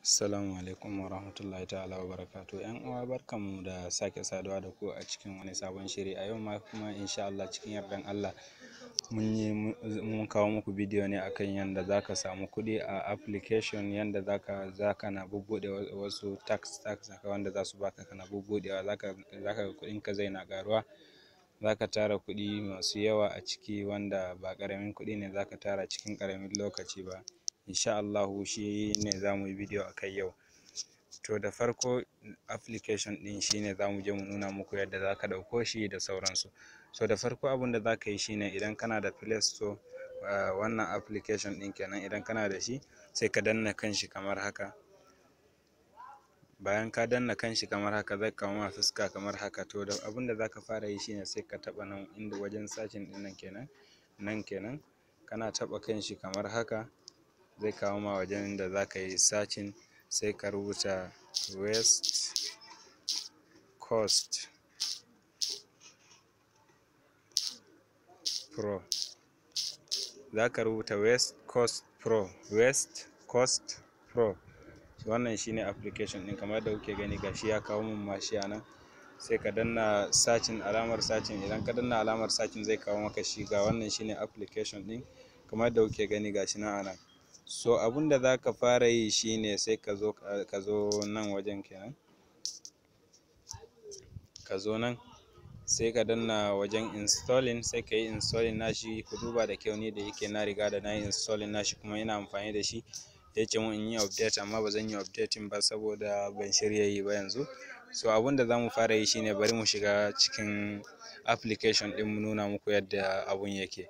Assalamu alaikum warahmatullahi ta'ala wabarakatuh. ‘Yan uwa, barkanmu da sake saduwa da ku a cikin wani sabon shiri. A yau ma kuma, insha Allah, cikin yardan Allah, mun yi mun kawo muku bidiyo ne akan yanda zaka samu kuɗi a application, yanda zaka na bubbuɗe wasu task task haka wanda zasu baka, kana bubbuɗewa, zaka ga kuɗinka zai na ƙaruwa. Zaka tara kuɗi masu yawa a ciki, wanda ba ƙaramin kuɗi ne zaka tara cikin ƙaramin lokaci ba. Insha Allahu shi ne zamu yi bidiyo a kai yau. To, da farko application ɗin shine zamu je mu nuna muku yadda zaka ɗauko shi da sauransu. So da farko abunda zaka yi shine, idan kana da Play Store, wannan application ɗin kenan, idan kana da shi, sai ka danna kanshi kamar haka. Bayan ka danna kanshi kamar haka, zai kawo ma fuska kamar haka. To, da abunda zaka fara yi shine sai ka taɓa nan inda wajen searching ɗin nan kenan, nan kenan. Kana taɓa kanshi kamar haka, zai kawo ma wajen da zaka yi searching. Sai ka rubuta West Coast Pro. Zaka rubuta West Coast Pro, West Coast Pro. Wannan shine application ɗin. Kamar yadda kuke gani, gashi ya kawo mun ma shi a nan. Sai ka danna searching, alamar searching. Idan ka danna alamar searching, zai kawo maka shi. Ga wannan shine application ɗin, kamar yadda kuke gani, gashi nan a nan. So abunda zaka fara yi shine sai ka zo nan wajen kenan, ka zo nan, sai ka danna wajen installing, sai ka yi installing nashi. Ku duba da kyau, ni da yake na riga da na yi installing nashi kuma ina amfani da shi, ya ce mun in yi update, amma ba zan yi updating ba saboda ban shirya yi ba yanzu. So abunda zamu fara yi shine bari mu shiga cikin application ɗin mu nuna muku yadda abun yake.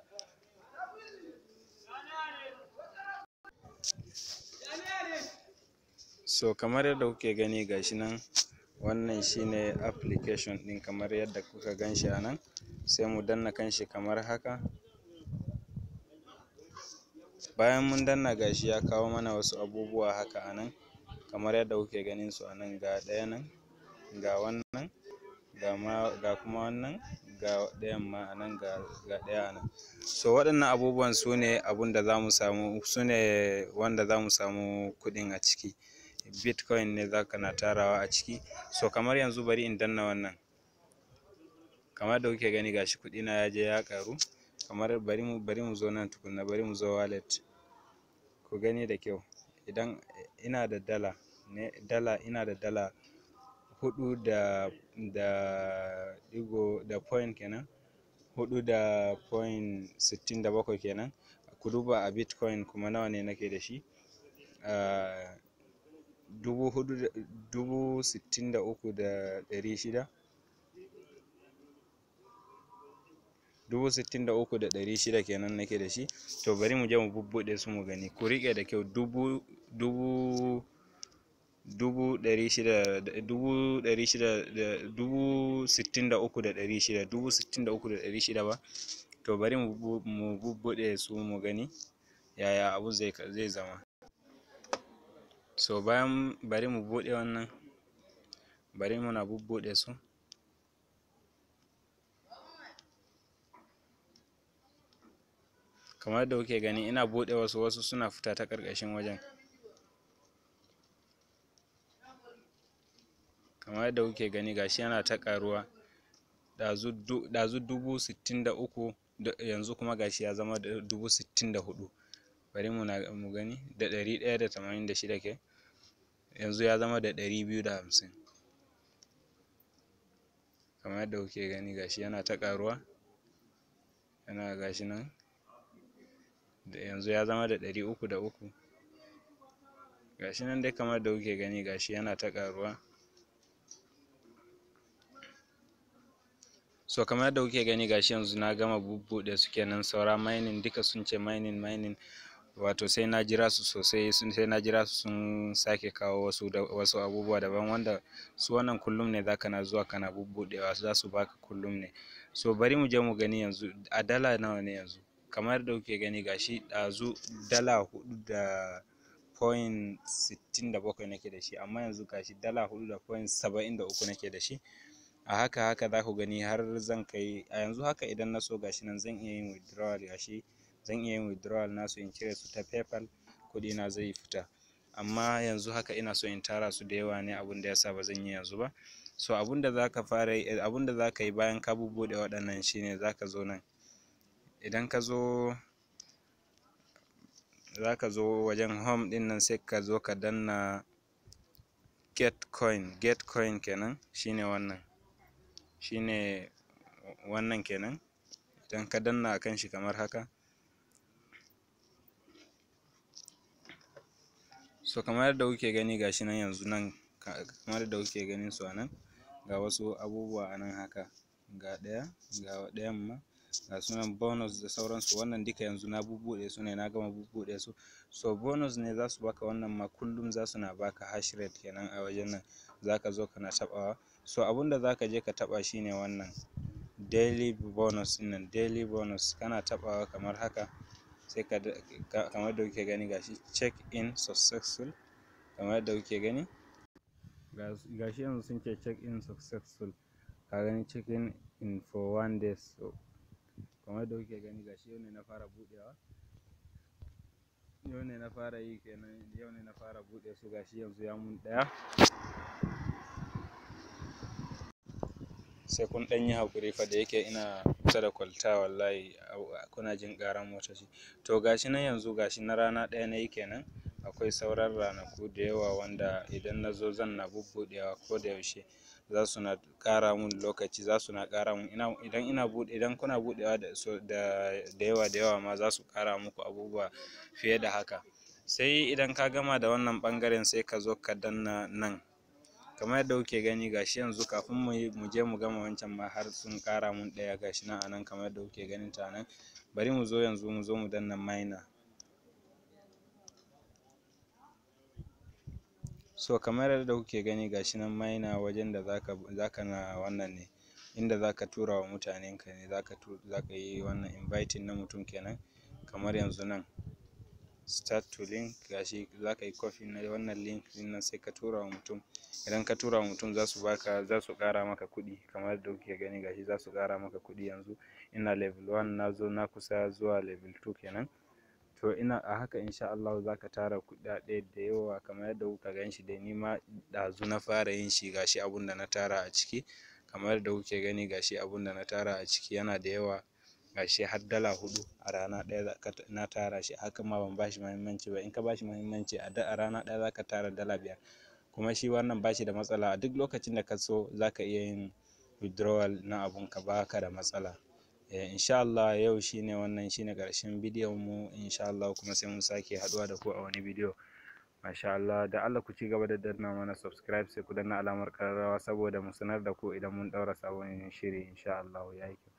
So kamar yadda kuke gani, gashi nan, wannan shine application ɗin, kamar yadda kuka gan shi a nan. Sai mu danna kanshi kamar haka. Bayan mun danna, gashi ya kawo mana wasu abubuwa haka a nan, kamar yadda kuke ganin su a nan. Ga ɗaya nan, ga wannan, ga ma ga kuma wannan, ga ɗayan ma a nan, ga ɗaya a nan. So waɗannan abubuwan su ne abunda zamu samu, su ne wanda zamu samu kuɗin a ciki. Bitcoin ne zaka na tarawa a ciki. So kamar yanzu bari in danna wannan. Kamar yadda kuke gani, gashi kuɗina ya je ya ƙaru. Kamar bari mu zo nan tukunna, bari mu zo wallet. Ku gani da kyau, idan ina da dala ne, dala, ina da dala huɗu da ɗigo da point kenan, 4.67 kenan. Ku duba a bitcoin kuma nawa ne nake da shi? 4,000 da 63,600, 63,600 kenan nake da shi. To, bari mu je mu bubbuɗe su mu gani. Ku riƙe da kyau, dubu dubu 600,000, 600,000 da 63,600, 63,600 ba. To, bari mu bubbuɗe su mu gani yaya abun zai zama. So bayan bari mu buɗe wannan, bari muna bubbuɗe su. Kamar yadda kuke gani, ina buɗe wasu, wasu suna fita ta ƙarƙashin wajen. Kamar yadda kuke gani, gashi yana ta ƙaruwa. Ɗazu 63,000, yanzu kuma gashi ya zama 64,000. Bari mu gani, da 186 ke, yanzu ya zama da 250. Kamar yadda kuke gani, gashi yana ta ƙaruwa, yana, gashi nan, yanzu ya zama da 303. Gashi nan dai, kamar yadda kuke gani, gashi yana ta ƙaruwa. So kamar yadda kuke gani, gashi yanzu na gama bubbuɗe su kenan, saura mining. Duka sun ce mining, mining, wato sai na jira su sosai, sai na jira su sun sake kawo wasu wasu abubuwa daban, wanda su wannan kullum ne zaka na zuwa kana bubbuɗewa, za su baka kullum ne. So bari mu je mu gani yanzu a dala nawa ne yanzu. Kamar yadda kuke gani, gashi ɗazu dala 4.67 nake da shi, amma yanzu gashi dala 4.73 nake da shi. A haka haka za ku gani har zan kai. A yanzu haka idan na so, gashi nan zan iya yin withdrawal, gashi zan iya yin withdrawal nasu, in cire su ta PayPal, kuɗina zai fita. Amma yanzu haka ina so in tara su da yawa ne, abunda yasa ba zan yi yanzu ba. So abunda zaka fara yi, abunda zaka yi bayan ka bubbuɗe waɗannan shine zaka zo nan. Idan ka zo, zaka zo wajen home ɗin nan, sai ka zo ka danna get coin. Get coin kenan shine wannan, shine wannan kenan. Idan ka danna akan shi kamar haka, so kamar yadda kuke gani, gashi nan yanzu nan, kamar yadda kuke ganin su a nan, ga wasu abubuwa a nan haka, ga ɗaya, ga ɗayan ma, ga su nan bonus da sauransu. Wannan duka yanzu na bubbuɗe su ne, na gama bubbuɗe su. So bonus ne za su baka. Wannan ma kullum za su na baka hash rate kenan. A wajen nan zaka zo kana taɓawa. So abunda zaka je ka taɓa shine wannan daily bonus ɗin nan. Daily bonus kana taɓawa kamar haka, sai ka, kamar yadda kuke gani, gashi check in successful. Kamar yadda kuke gani, gashi yanzu sun ce check in successful. Ka gani, check in for one day. So kamar yadda kuke gani, gashi yau ne na fara buɗewa, yau ne na fara yi kenan, yau ne na fara buɗe su. Gashi yanzu ya mun ɗaya. Sai kun ɗan yi haƙuri fa, da yake ina kusa da kwalta, wallahi kuna jin ƙaran motoci. To gashi nan yanzu, gashi na rana ɗaya na yi kenan. Akwai sauran ranaku da yawa wanda idan na zo zan na bubbuɗewa ko da yaushe. Za su na ƙara mun lokaci, za su na ƙara mun. Ina idan ina buɗe, idan kuna buɗewa da so da yawa da yawa ma, za su ƙara muku abubuwa fiye da haka. Sai idan ka gama da wannan ɓangaren, sai ka zo ka danna nan. Kamar yadda kuke gani, gashi yanzu kafin mu yi mu je mu gama wancan ma har sun ƙara mun ɗaya. Gashi nan a nan, kamar yadda kuke ganin ta nan. Bari mu zo yanzu, mu zo mu danna miner. So kamar yadda kuke gani, gashi nan miner, wajen da zaka na wannan ne, inda zaka tura wa mutanen ka ne, zaka yi wannan inviting na mutum kenan. Kamar yanzu nan, start to link, gashi zaka yi copy na wannan link ɗin nan, sai ka tura wa mutum. Idan ka tura wa mutum, za su baka, za su ƙara maka kuɗi. Kamar yadda kuke gani, gashi za su ƙara maka kuɗi. Yanzu ina level 1, na zo na kusa zuwa level 2 kenan. To ina a haka, insha Allahu zaka tara kuɗaɗe da yawa. Kamar yadda kuka gan shi dai, ni ma ɗazu na fara yin shi, gashi abunda na tara a ciki. Kamar yadda kuke gani, gashi abunda na tara a ciki yana da yawa. Gashi har $4 a rana ɗaya na tara shi. Haka ma ban bashi muhimmanci ba. In ka bashi muhimmanci, a rana ɗaya zaka tara $5. Kuma shi wannan bashi da matsala, a duk lokacin da ka so zaka iya yin withdrawal na abunka, baka da matsala. Insha Allah yau shine wannan, shine ƙarshen bidiyon mu insha Allah. Kuma sai mun sake haɗuwa da ku a wani bidiyo, masha Allah. Da Allah ku ci gaba da danna mana subscribe, sai ku danna alamar ƙararrawa saboda mu sanar da ku idan mun ɗaura sabon shiri, insha Allah. Yayi kyau.